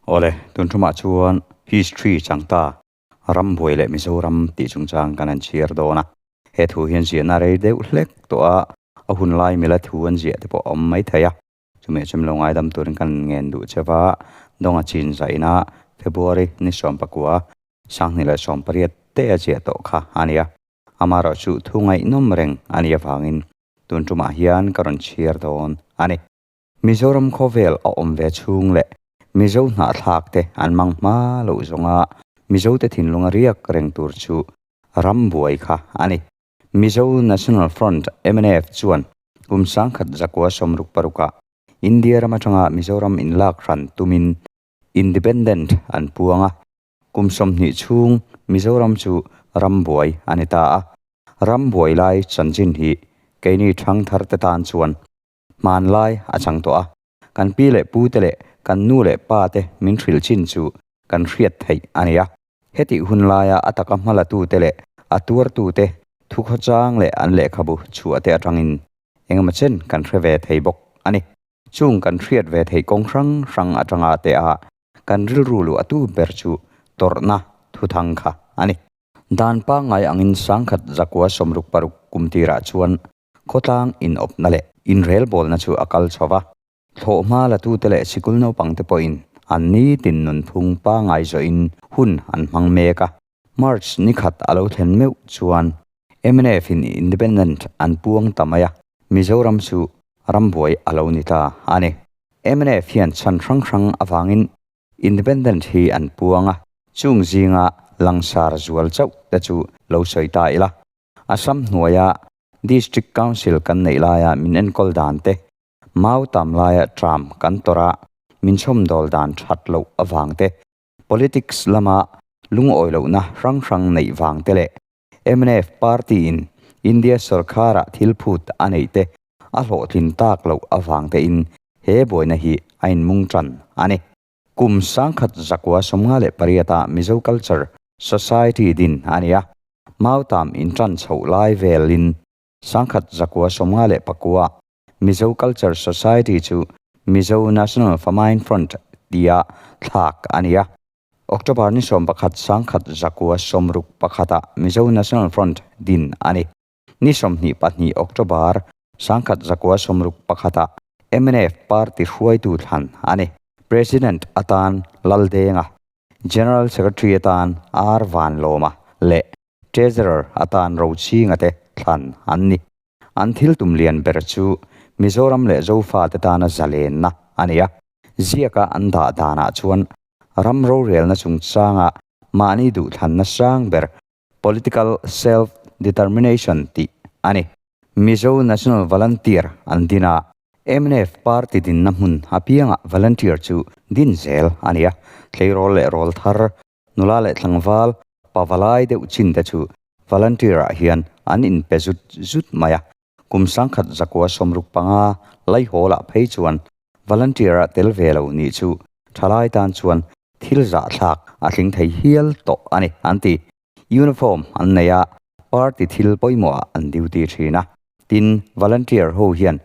Awle, tun thumah chuan History chang ta Rambuai leh Mizoram tih chungchang kan han chhiar dawn a. He thu hian ziahna rei deuh hlek tawh a, a hun lai mila thu an ziah te pawh a awm mai thei a. Chumi chumi lo ngaidam turin kan ngen duh che va, Dawnga chin zaina February ni 19 2018 te a ziah tawh kha a nia. Amaherawhchu thu ngaihnawm reng a nih avangin tun tumah hian ka rawn chhiar dawn a ni. Mizoram khawvel a awm ve chhung leh Mizo hnahthlak te an mang hma loh zawnga Mizote thinlunga riak reng tur chu ram buai kha a ni. Mizo National Front, mnf, chuan kum 1966 ah India ram atanga Mizoram inlak hran tumin Independent an puang a, kum 20 chhung Mizoram chu ram buai a ni ta a. Ram buai lai chanchin hi keini thangthar te tan chuan hmanlai a chang tawh a, kan pi leh pu te leh kan nu leh pa te min hrilh chin chu kan hriat theih a ni a. Hetih hun laia a taka hmalatute leh a tuartute thukhawchang leh an lehkhabu chhuahte atangin engemaw chen kan hre ve thei bawk a ni. Chung kan hriat ve theih kawng hrang hrang atanga te a kan rilru luh atu ber chu tawrhna thuthang kha a ni. Dan pangngai angin 1966 kum tirah chuan khawtlang inawpna leh inrelbawlna chu a kal chho va. Thlawhhma latute leh sikul naupangte pawhin an nitin nunphung pangngai zawhin hun an hmang mek a. March ni khat a lo thlen meuh chuan mnf in Independent an puang ta mai a, Mizoram chu rambuai a lo ni ta a ni. Mnf hian chhan hrang hrang avangin Independent hi an puang a, chung zinga langsar zual chauh te chu lo sawi ta ila. Assam hnuaia District Council kan neih laia min enkawl dan te, Mau tam laia tram kan tawrh a, min chhawmdawl dan that loh avang te, politics lama lungawi lohna hrang hrang neih vang te leh mnf party in India sorkara thil phut a neih te a hlawhtlin tak loh avang te in he buaina hi a inmung tan a ni. Kum 1958 ah Mizo Culture Society din a ni a, Mautam intan chhoh lai velin 1959 Mizo Culture Society chu Mizo National Famine Front tia thlak a ni a. October ni 11 1961 ah Mizo National Front din a ni. Ni 22 October 1961 ah mnf Party hruaitu thlan a ni. President atan Laldenga, General Secretary atan R Vanlawma leh Treasurer atan Rochhinga te thlan an ni. An thil tum lian ber chu Mizoram leh Zofa te tana zalenna a ni a. Ziaka an dah danah chuan ram rorelna chungchanga mahni duhthlanna sang ber political self determination tih a ni. Mizo National Volunteer an din a, mnf party dinna hmun apiangah volunteer chu din zel a ni a. Tleirawl leh rawl thar Nula leh tlangval pavalai deuh chin te chu volunteer ah hian an inpe zut zut mai a, kum 1965 laihawl ah phei chuan volunteer ah tel ve lo nih chu thalai tan chuan thil zahthlak a tling thei hial tawh a ni an ti. Uniform an nei a, party thil pawimawh ah an duty thin a, tin volunteer ho hian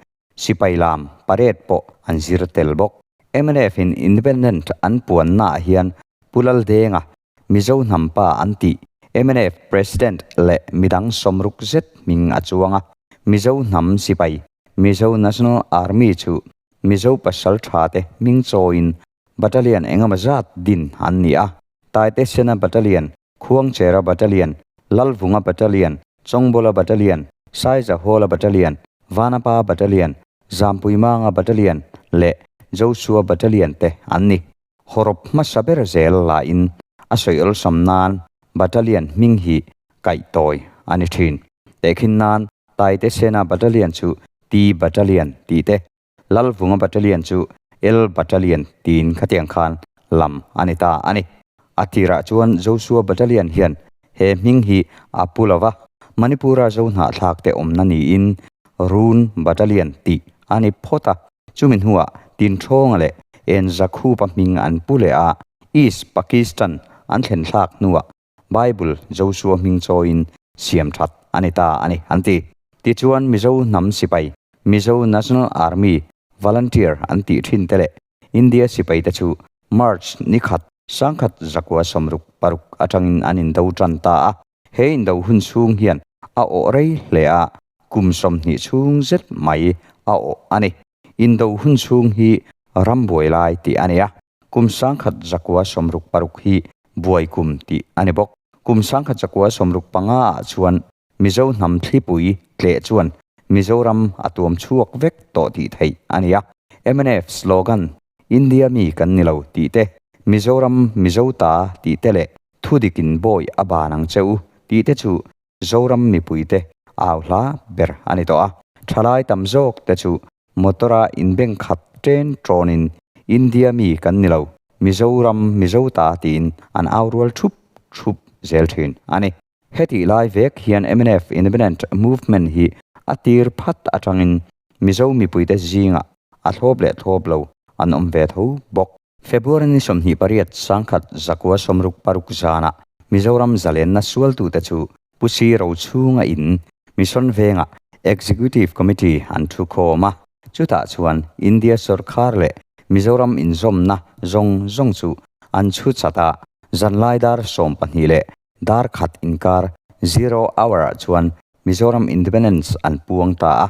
sipai lam parade pawh an zir tel bawk. Mnf in Independent an puanna ah hian Pu Laldenga, Mizo hnampa an tih mnf President leh midang sawmruk zet hming a chuang a. Mizo hnam sipai, Mizo National Army chu Mizo pasal tha te hming chawiin Battalion engemaw zat din an ni a. Taite Sena Battalion, Khuangchera Battalion, Lalvunga Battalion, Chawngbola Battalion, Saizahawla Battalion, Vanapa Battalion, Zampuimanga Battalion leh Joshua Battalion te an ni. Hawrawp hmasa ber zel lahin a sawi awlsam nan Battalion hming hi kaihtawi a ni thin. Tehkhin nan Taite Sena Battalion chu T Battalion tih te, Lalvunga Battalion chu L Battalion tiin khatiang khan lam a ni ta a ni. A tirah chuan Joshua Battalion hian he hming hi a pu lo va, Manipura zo hnahthlak te awmna niin Run Battalion tih a ni phawt a. Chumi hnuah Tinthrawnga leh Enzakhupa hming an pu leh a, East Pakistan an thlen thlak hnuah Bible Joshua hming chawiin siam that a ni ta a ni an ti. Tichuan Mizo hnam sipai, Mizo National Army volunteer an tih thin te leh India sipai te chu March ni khat, 1966 atangin an indo tan ta a. He indo hun chhung hian a awh rei hle a, kum 20 chhung zet mai a awh a ni. Indo hun chhung hi ram buai lai tih a ni a, kum 1966 hi buai kum tih a ni bawk. Kum 1965 ah chuan Mizo hnam thlipui tleh chuan Mizoram a tuam chhuak vek tawh tih theih a ni a. Mnf slogan, India mi kan ni lo tih te, Mizoram Mizo ta tih te leh thu dikin bawi a ban ang che u tih te chu Zoram mipuite au hla ber a ni tawh a. Thalai tam zawk te chu motor a inbeng khat ṭen ṭawnin India mi kan ni lo, Mizoram Mizo ta tiin an au rual ṭhup ṭhup zel ṭhin a ni. Hetih lai vek hian mnf Independent Movement hi a tir phat atangin Mizo mipuite zingah a thlawp leh thlawp lo an awm ve tho bawk. February ni 28 1966 zanah Mizoram zalenna sualtute chu Pu Si Rochhunga in Mission vengah Executive Committee an thu khawm a, chutah chuan India sorkar leh Mizoram inzawmna zawng zawng chu an chhu chat a, zanlai dar 12 leh Dar khat inkar zero hour ah chuan Mizoram Independence an puang ta a,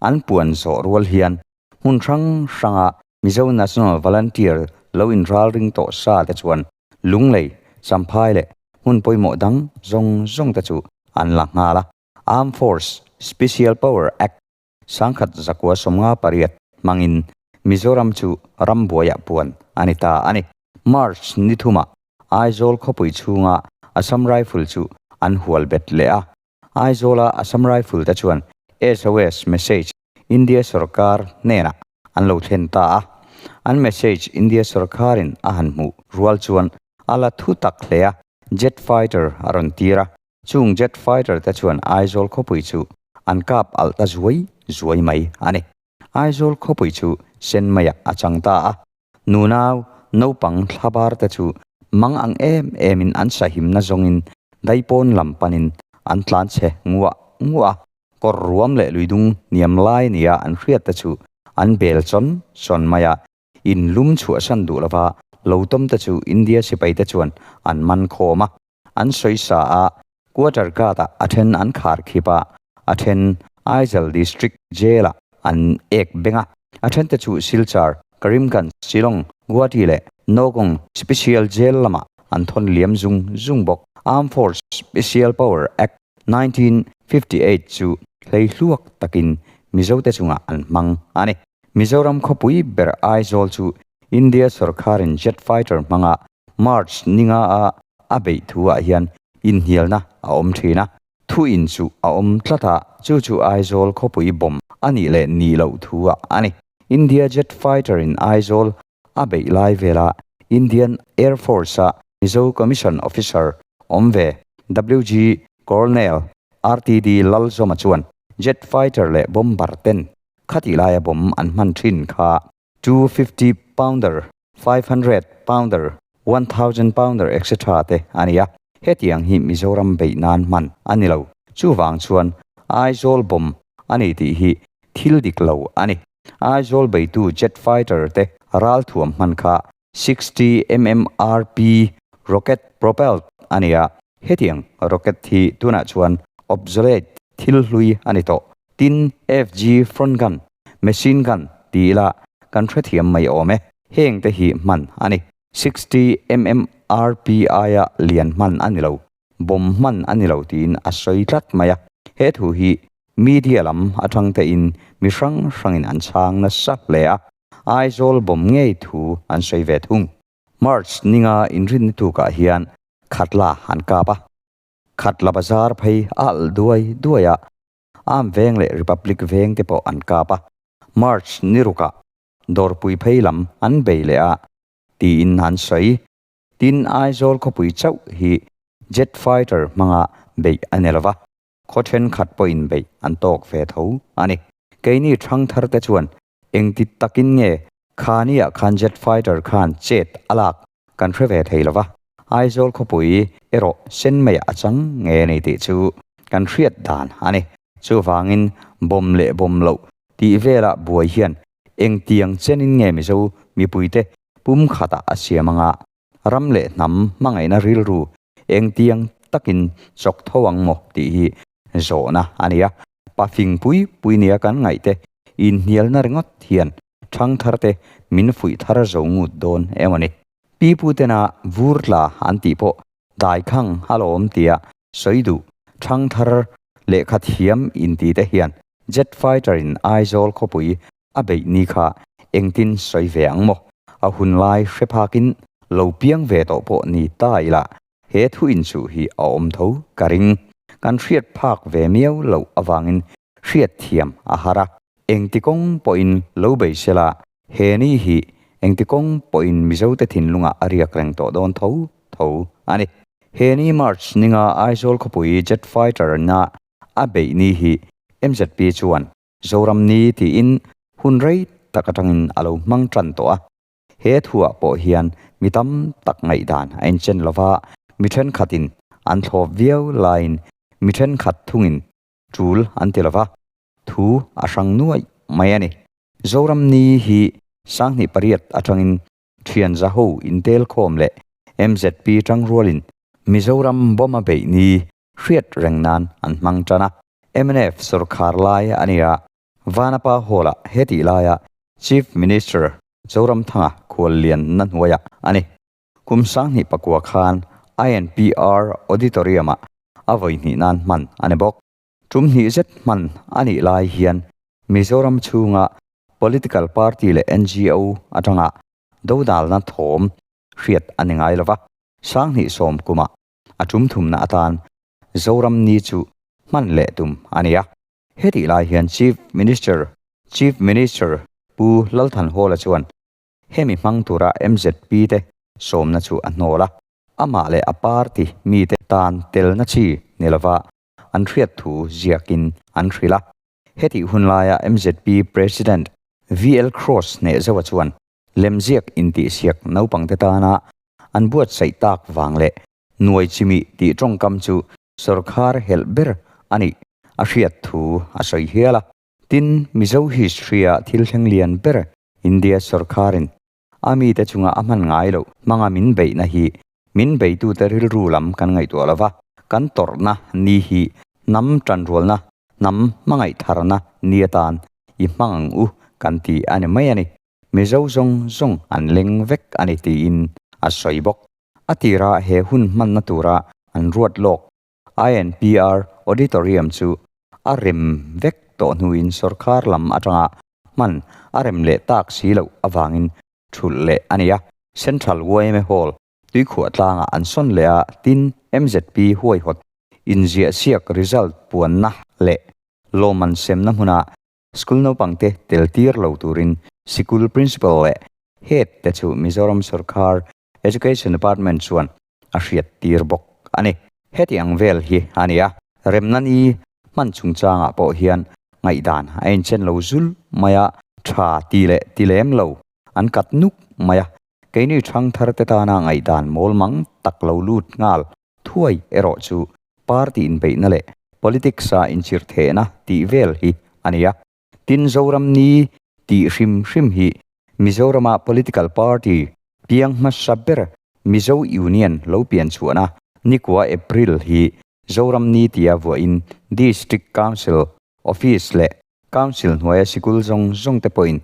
an puan zawh rual hian hmun hrang hranga Mizo National Volunteer lo inral ring tawh sa te chuan Lunglei, Champhai leh hmun pawimawh dang zawng zawng te chu an la nghal a. Armed Force Special Power Act 1958 hmangin Mizoram chu rambuaiah puan a ni ta a ni. March ni thumah Aizawl khawpui chhunga Assam Rifle chu an hual bet leh a. Aizawla Assam Rifle te chuan SOS message India sorkar hnenah an lo thlen ta a. An message India sorkarin a han hmuh rual chuan a la thu tak hle a, jet fighter a rawn tir a. Chung jet fighter te chuan Aizawl khawpui chu an kap alh ta zuai zuai mai a ni. Aizawl khawpui chu sen maiah a chang ta a. Nunau, naupang thlabar te chu mang ang em emin an sahimna zawngin daipawn lam panin an tlan chhe nguah nguah a. Kawr ruam leh luidung hniam lai nia an hriat te chu an bel chawn chawn mai a. In lum chhuahsan duh lova lo tawm te chu India sipai te chuan an man khawm a. An sawi sa a, quarter guard ah a then an khar khip a, a then Aizawl District Jail ah an ek beng a, a then te chu Silchar, Karimganj, Shillong, Guwahati leh Nowgong Special Jail lamah an thawn liam zung zung bawk. Armed Force Special Power Act 1958 chu hleihluak takin Mizote chungah an hmang a ni. Mizoram khawpui ber Aizawl chu India sorkarin jet fighter hmanga March ninga a a beih thu ah hian inhnialna a awm thin a, thu in chu a awm tlat a, chu chu Aizawl khawpui bomb a nih leh nih loh thu ah a ni. India jet fighter in Aizawl a beih lai vela Indian Air Force a Mizo Commission Officer awm ve WG Colonel RTD Lalzawma chuan jet fighter leh bomber ten khatih laia bomb an hman thin kha 250 pounder, 500 pounder, 1000 pounder etc te a ni a, hetiang hi Mizoram beih nan hman a ni lo. Chuvang chuan Aizawl bomb a ni tih hi thil dik lo a ni. Aizawl beitu jet fighter te ralthuam hman kha 60 mmRP rocket propelled a ni a, hetiang rocket hi tunah chuan obsolete thil hlui a ni tawh. Tin, FG front gun, machine gun ti ila kan hrethiam mai awm e. Heng te hi hman a ni. 60 mmRP aia lian hman a ni lo, bomb hman a ni lo tiin a sawi tlat mai a. He thu hi media lam atang tein mi hrang hrangin an chhang nasa hle a, Aizawl bomb ngei thu an sawi ve thung. March ninga inrinni tukah hian Khatla an kap a. Khatla bazar phei a alh duai duai a, Arm veng leh Republic veng te pawh an kap a, March ni rukah dawrpui phei lam an bei leh a tiin an sawi. Tin, Aizawl khawpui chauh hi jet fighter hmanga beih a ni lova, khaw thenkhat pawhin beih an tawk ve tho a ni. Keini thangthar te chuan Engti takin nge khaniah khan jet fighter khan chet a lak kan hre ve thei lova, Aizawl khawpui erawh sen maiah a chang nge a ni tih chu kan hriat dan a ni. Chuvangin bomb leh bomb loh tih velah buai hian engtiang chenin nge Mizo mipuite pumkhatah a siam anga ram leh hnam hmangaihna rilru engtiang takin chawk tho ang maw tih hi zawhna a ni a. Pa fing pui pui nia kan ngaihte inhnialna ringawt hian thangthar te min fuih thar zo ngut dawn emaw ni. Pipu tena vur tla an tih pawh daikhang a lawm tia sawi duh thangthar lehkha thiam inti te hian jet fighter in Aizawl khawpui a beih ni kha engtin sawi ve ang maw? A hun lai hre phakin lo piang ve tawh pawh ni ta ila he thu inchuh hi a awm tho ka ring. Kan hriat phak ve miau loh avangin hriat thiam a har a. Engti kawng pawhin lo bei sela he ni hi engti kawng pawhin Mizote thinlungah a riak reng tawh dawn tho tho a ni. He ni March ninga Aizawl khawpui jet fighter na a beih ni hi MZP chuan Zoram ni tiin hun rei tak atangin a lo hmang tan tawh a. He thuah pawh hian mi tam tak ngaihdan a inchen lo va, mi thenkhatin an thlawp viau laiin mi thenkhat thungin tul an ti lo va, thu a hrang nuaih mai a ni. Zoram ni hi 2008 atangin thian zaho intelkhawm leh MZP tangrualin Mizoram bomb a beih ni hriat reng nan an hmang tan a. Mnf sawrkhar lai a ni a, Vanapa Hall-ah hetih laia Chief Minister Zoramthanga khuallianna hnuaiah a ni. Kum 2009 khan INPR Auditorium-ah a vawi hnih nan hman a ni bawk. Tum hnih zet hman a nih lai hian Mizoram chhunga political party leh NGO atanga dodalna thawm hriat a ni ngai lova, 2010 kumah a tum thumna atan Zoram ni chu hman leh tum a ni a. Hetih lai hian Chief Minister Chief Minister Pu Lalthanhawla chuan hemi hmang tura MZP te sawmna chu a hnawl a, amah leh a party mite tan telna chi ni lova an hriat thu ziakin an hrilh a. Hetih hun laia MZP President VL Kross hnehzoa chuan lemziak intihsiak naupangte tana an buatsaih tak vang leh nuai chimih tih tawngkam chu sawrkhar helh ber a nih a hriat thu a sawi hial a. Tin, Mizo history-a thil thleng lian ber India sawrkharin a mite chunga a hman ngai loh hmanga min beihna hi min beitute rilru lam kan ngaihtuah lo va, kan tawrhna ni hi hnam tanrualna, hnam hmangaih tharna ni atan i hmang ang u kan ti a ni mai a ni. Mizo zawng zawng an leng vek a ni tiin a sawi bawk. A tira he hun hmanna tura an ruat lawk INPR Auditorium chu a rem vek tawh hnuin sawrkhar lam atanga hman a rem leh tak si loh avangin thulh leh a ni a. Central yma Hall tuikhuah tlangah an sawn leh a, tin MZP huaihawt inziahsiak result puanna leh lawmman semna hmuna school naupangte tel tir lo turin sikul principal leh head te chu Mizoram sawrkhar Education Department chuan a hriat tir bawk a ni. Heti ang vel hi a ni a, remna ni hman chungchangah pawh hian ngaihdan a inchen lo zul mai a, tha ti leh ti lem lo an kat nuk mai a, keini thangthar te tana ngaihdan mawl mang tak lo lut nghal thuai erawh chu party inbeihna leh politics-a inchirhthehna tih vel hi a ni a. Tin Zoram ni tih hrim hrim hi Mizorama political party piang hmasa ber Mizo Union lo pian chhuahna nikua April hi Zoram ni tia vuahin District Council Office leh Council hnuaia sikul zawng zawng te pawhin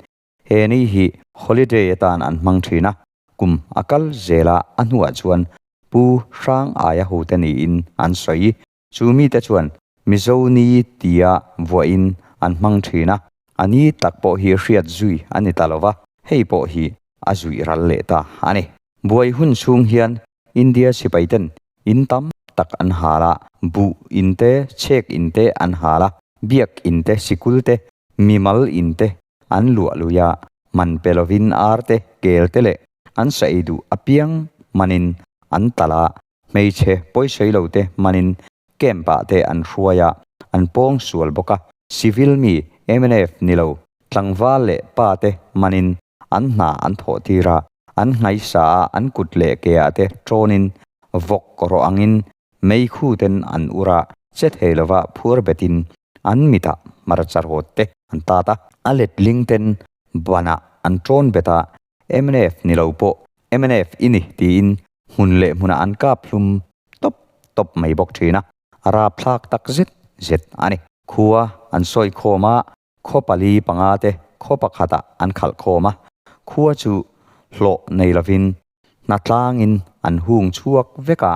he ni hi holiday atan an hmang thin a, kum a kal zel a, a hnuah chuan Pu Hrang aia hote niin an sawi. Chu mite chuan Mizo ni tia vuahin an hmang thin a, a ni tak pawh hi hriat zui a ni ta lo va, hei pawh hi a zuih ral leh ta a ni. Buai hun chhung hian India sipaiten in tam tak an hal a, buh in te, chhek in te an hal a, biak in te, sikul te, mimal in te an luah lui a, man pe lovin ar te, kel te leh an sa ei duh apiang manin an talh a, Hmeichhe pawisawi lo te hmanin camp ah te an hruai a, an pawng sual bawk a. Civil mi, mnf ni lo, tlangval leh pa te hmanin an hna an thawh tir a, an nghaisa a an kut leh ke ah te tawnin vawk rawh angin meikhu ten an ur a, che thei lova phur betin an mitah hmarcha rawt te an tat a. A letling ten banah an tawn bet a. Mnf ni lo pawh mnf i ni tiin hmun leh hmunah an kap hlum tawp tawp mai bawk thin a, a rapthlak tak zet zet a ni. Khua an sawi khawm a, khaw pali panga te khaw pakhatah an khalh khawm a, khua chu hlawh nei lovin hnatlangin an hung chhuak vek a,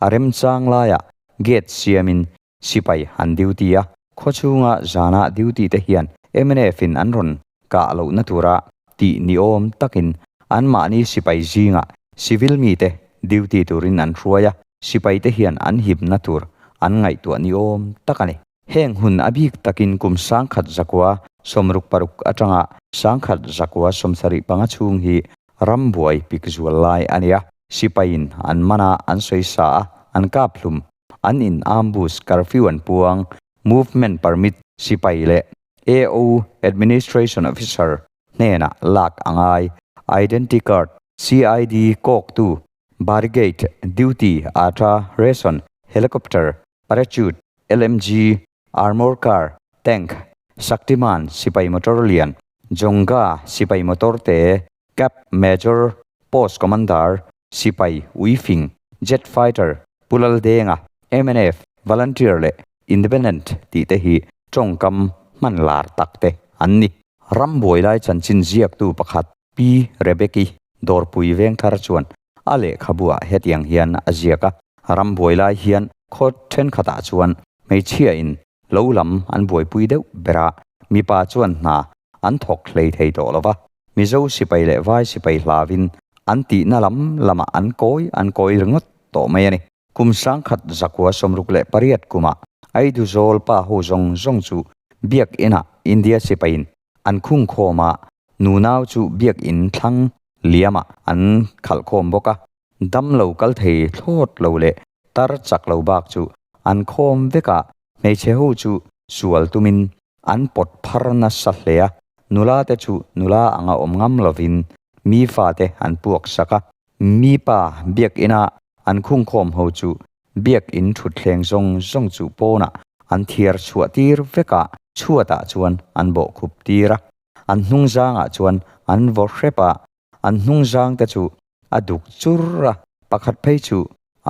a remchang laiah gate siamin Sipai an duty a, khawchhunga zana duty te hian mnf in an rawn kah lohna tura tih ni awm takin anmahni sipai zingah civil mite duty turin an hruai a, sipai te hian an hipna tur an ngaihtuah ni awm tak a ni. Heng hun a bik takin kum 1966 atanga 1975 chhung hi rambuai pik zual lai a ni a, sipaiin an man a, an sawi sa a, an kap hlum An in ambush, curfew an puang, movement permit sipai leh AO, Administration Officer, hnenah lak a ngai, identity card, CID kawktu, barricade, duty, ata, ration, helicopter, parachute, LMG, armour car, tank, Shaktimaan sipai motor lian, Jonga sipai motor te, Cap, Major, Post Commander, Sipai, Uifing, Jet Fighter, Pu Laldenga, mnf, Volunteer leh Independent tih te hi tawngkam hman lar tak te an ni. Ram buai lai chanchin ziaktu pakhat Pi Rebeki Dawrpui Vengthar chuan a lehkhabuah hetiang hian a ziak a, Ram buai lai hian khaw thenkhatah chuan hmeichhiain lo lam an buaipui deuh ber a, mipa chuan hna an thawk hlei thei tawh lo va. Mizo sipai leh vai sipai hlavin an tihna lam lamah an kawi an kawi ringawt tawh mai a ni. Kum 1968 kumah Aiduzawl pa ho zawng zawng chu Biakinah India sipaiin an khung khawm a, nunau chu Biakin thlang liamah an khalh khawm bawk a. Dam lo kal thei thlawt lo leh tar chak lo bak chu an khawm vek a, hmeichhe ho chu sual tumin an pawt phar nasa hle a, nula te chu nula anga awm ngam lovin mi fate an puak sak a, mi pa biakina an khungkhawm ho chu biakin thutthleng zawng zawng chu pawnah an thiar chhuah tir vek a, chhuatah chuan an bawhkhup tir a, an hnungzangah chuan an vaw hrep a, an hnungzang te chu a duk chur a, pakhat phei chu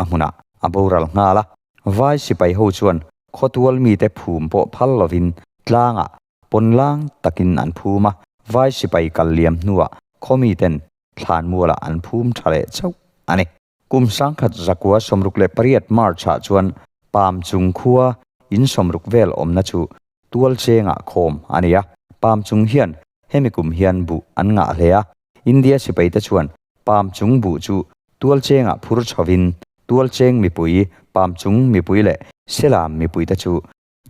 a hmunah a boral nghal a. Vai sipai ho chuan khawtual mite phum pawh phal lovin tlangah pawnlang takin an phum a, vai sipai kal liam hnuah khaw miten thlanmualah an phum tha leh chauh a ni. Kum 1968 March-ah chuan Pam chung khua in 60 vel awmna chu tual chengah khawm a ni a, Pam chung hian hemi kum hian buh an ngah hle a, India sipaite chuan Pam chung buh chu tual chengah phur chhovin tual cheng mipui, Pam chung mipui leh Selam mipuite chu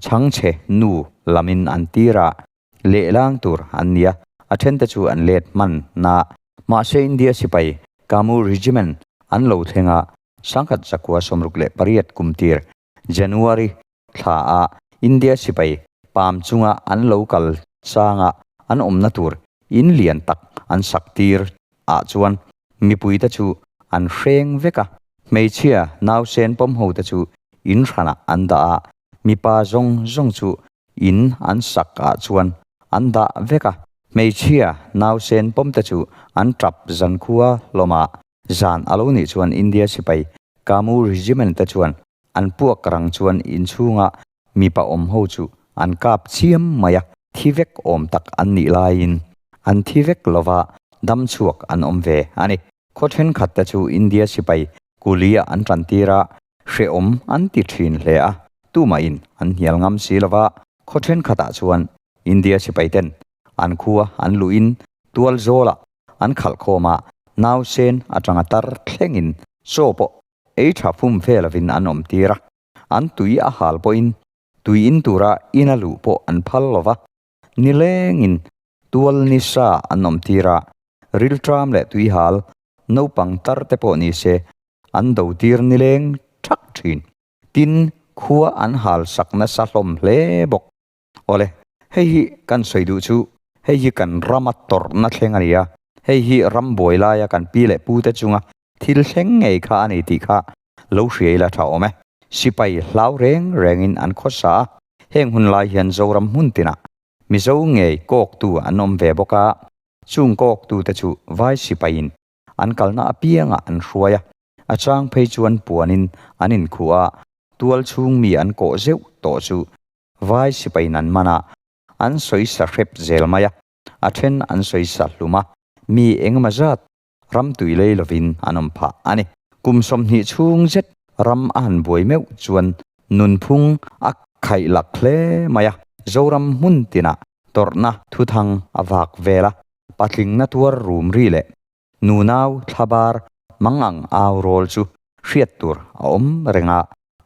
chhangchhe nu lamin an tir a, lehlang tur an ni a, a thente chu an let hman na. Mahse India sipai Kamu Regiment an lo thleng a, 1968 kum tir January thla a India sipai pam chunga an lo kal changa an awmna tur in lian tak an sak tir ah chuan mipui te chu an hreng vek a, hmeichhia nausen pawm ho te chu in hranah an dah a, mipa zawng zawng chu in an sak ah chuan an dah vek a, hmeichhia nausen pawm te chu an tap zankhua hlawm a, zan a lo nih chuan India sipai Kamu Regiment te chuan An puak rang chuan inchhunga mipa awm ho chu an kap chiam mai a, thi vek awm tak an nih laiin an thi vek lova dam chhuak an awm ve a ni. Khaw thenkhat te chu India sipai kulia an tan tir a, hrehawm an ti thin hle a, tumahin an hnial ngam si lova, khaw thenkhatah chuan India sipai ten an khua an luhin tual zawlah an khalh khawm a, nausen atanga tar thlengin chaw pawh Ei tha fum fe lovin an awm tir a, an tui a hal pawhin tui in tura ina luh pawh an phal lo va, nilengin tual ni sa an awm tir a, rilṭam leh tui hal naupang tar te pawh ni se an do tir nileng thak thin. Tin, khua an hal sak nasa hlawm hle bawk. Awle, hei hi kan sawi duh chu hei hi kan rama tawrhna thleng a ni a, hei hi ram buai laia kan pi leh pute chunga thil thleng ngei kha a ni tih kha lo hria ila tha awm e. Sipai hlau reng rengin an khawsa a, heng hun lai hian Zoram hmun tinah Mizo ngei kawktu an awm ve bawk a. Chung kawktute chu vai sipaiin an kalna apiangah an hruai a, a chang phei chuan puanin an inkhuh a, tual chhung mi an kawh zeuh tawh chu vai sipaiin an man a, an sawi sa hrep zel mai a, a then an sawi sa hlum a, mi engemaw zat ram tui lei lovin an awm phah a ni. Kum 20 chhung zet ram a han buai meuh chuan nunphung a khaih lak hle mai a, Zoram hmun tinah tawrhna thuthang a vak vel a, patlingna tuar rum ri leh nunau thlabar mangang au rawl chu hriat tur a awm reng a,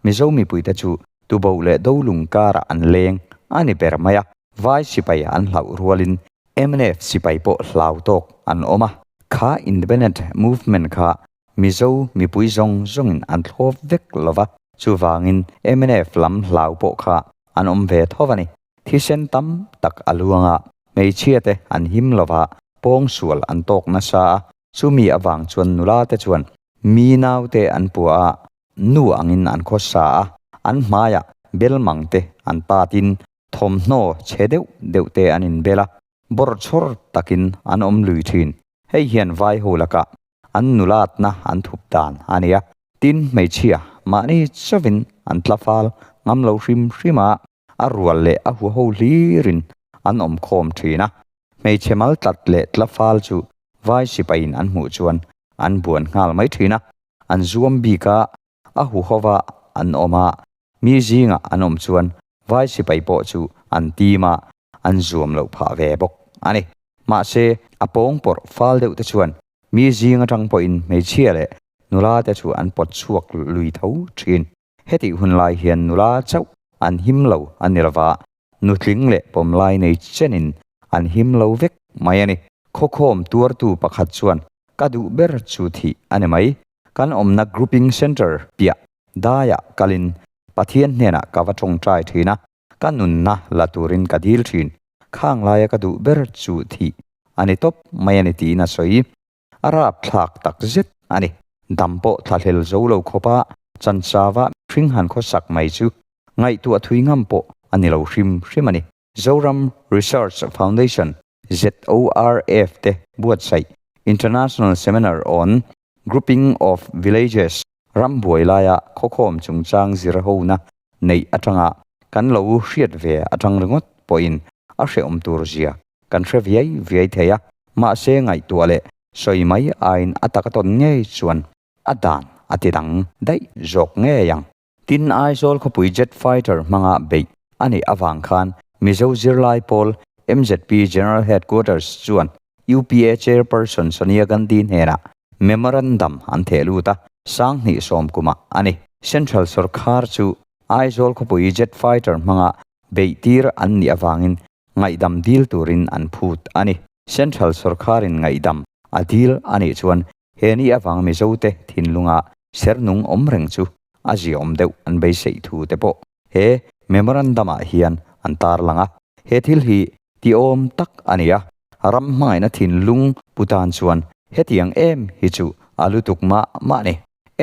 Mizo mipuite chu tuboh leh dolung karah an leng a ni ber mai a, vai sipai an hlauh rualin mnf sipai pawh hlau tawk an awm a, kha Independent Movement kha Mizo mipui zawng zawngin an thlawp vek lo va, chuvangin mnf lam hlau pawh kha an awm ve tho a ni. Thisen tam tak a luang a, hmeichhia te an him lo va, pawngsual an tawk nasa a, chumi avang chuan nula te chuan mi naute an pua a, nu angin an khawsa a, an hmaiah belmang te an patin thawmhnaw chhe deuh deuh te an inbel a, bawrchhawr takin an awm lui thin. Hei hian vai ho lakah an nulatna an thup dan a ni a, tin hmeichhia mahni chauhin an tla fal ngam lo hrim hrim a, a rual leh a huaho hlirin an awm khawm thin a, hmeichhe mal tlat leh tla fal chu vai sipaiin an hmuh chuan an buan nghal mai thin a, an zuam bik a, a huhova an awm a, mi zingah an awm chuan vai sipai pawh chu an tim a, an zuam loh phah ve bawk a ni. Mahse, a pawng pawrh fal deuh te chuan mi zing atang pawhin hmeichhia leh nula te chu an pawt chhuak lui tho thin. Hetih hun lai hian nula chauh an him lo a ni lova, nutling leh pawmlai nei chenin an him lo vek mai a ni. Khawkhawm tuartu pakhat chuan ka duh ber chu thih a ni mai. Kan awmna Grouping Centre piah daiah kalin Pathian hnenah ka va tawngtai thin a, ka nunna la turin ka dil thin. Khang laia ka duh ber chu thih a ni tawp mai a ni tiin a sawi. A rapthlak tak zet a ni. Dam pawh thlahlel zo lo khawpa chanchava hring han khawsak mai chu ngaihtuah thui ngam pawh a ni lo hrim hrim a ni. Zoram Research Foundation, ZORF, te buatsaih International Seminar on Grouping of Villages ram buai laia khawkhawm chungchang zir hona neih atanga kan lo hriat ve atang ringawt pawhin a hrehawm tur zia kan hre viai viai thei a, mahse ngaihtuah leh sawi mai aiin a taka tawn ngei chuan a dan a ti dang daih zawk ngei ang. Tin, Aizawl khawpui jet fighter hmanga beih a nih avang khan Mizo zirlai pawl MZP General Headquarters chuan UPA Chairperson Sonia Gandhi hnenah memorandum an theh lut a, 2010 kumah a ni. Central sorkar chu Aizawl khawpui jet fighter hmanga beih tir an nih avangin ngaihdam dil turin an phut a ni. Central sorkarin ngaihdam a dil a nih chuan he ni avang Mizote thinlunga sernung awm reng chu a ziaawm deuh an beiseih thu te pawh he memorandum-ah hian an tarlang a. He thil hi tiawm tak a ni a, ram hmangaihna thinlung pu tan chuan hetiang em hi chu a lutuk mah mah a ni.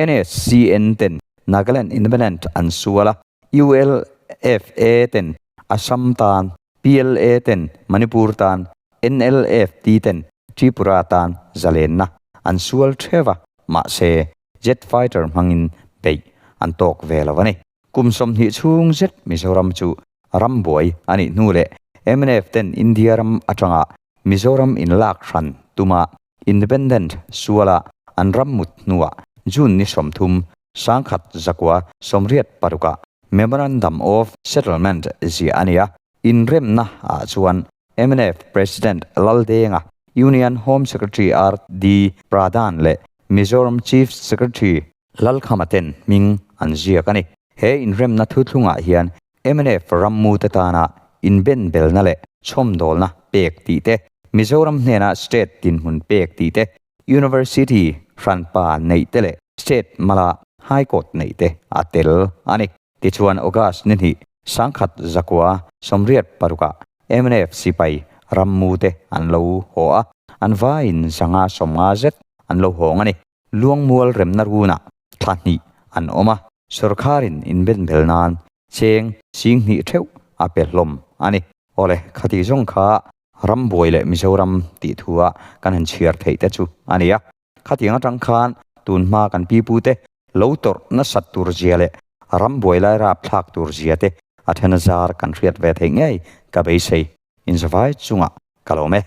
NSCN ten Nagaland Independent an sual a, ULFA ten Assam tan, PLA ten Manipur tan, NLFT ten Tripura tan zalenna an sual theuh a, mahse jet fighter hmangin beih an tawk ve lo a ni. Kum 20 chhung zet Mizoram chu ram buai a nih hnu leh mnf ten India ram atanga Mizoram inlak hran tuma Independent suala an ram mut hnuah June ni 30, 1986-ah Memorandum of Settlement ziah a ni a, inremna ah chuan mnf President Laldenga, Union Home Secretary RD Pradhan leh Mizoram Chief Secretary Lalkhama ten hming an ziak a ni. He inremna thuthlungah hian mnf rammute tana inbenbelna leh chhawmdawlna pek tih te, Mizoram hnena state dinhmun pek tih te, University hranpa neih te leh state mala High Court neih te a tel a ni. Tichuan August ni hnih 1986-ah mnf sipai rammute an lo haw a, an vaiin 150 zet an lo hawng a ni. Luangmual remna runah thla hnih an awm a, sorkarin inbenbel nan cheng 2000 theuh a pe hlawm a ni. Awle, khati zawng kha Rambuai leh Mizoram tih thua kan han chhiar theih te chu a ni a. Khatiang atang khan tun hma kan pipute lo tawrh nasat tur zia leh rambuai lai rap thlak tur zia te a then a zar kan hriat ve theih ngei ka beisei. Inzavai chungah ka lawm e.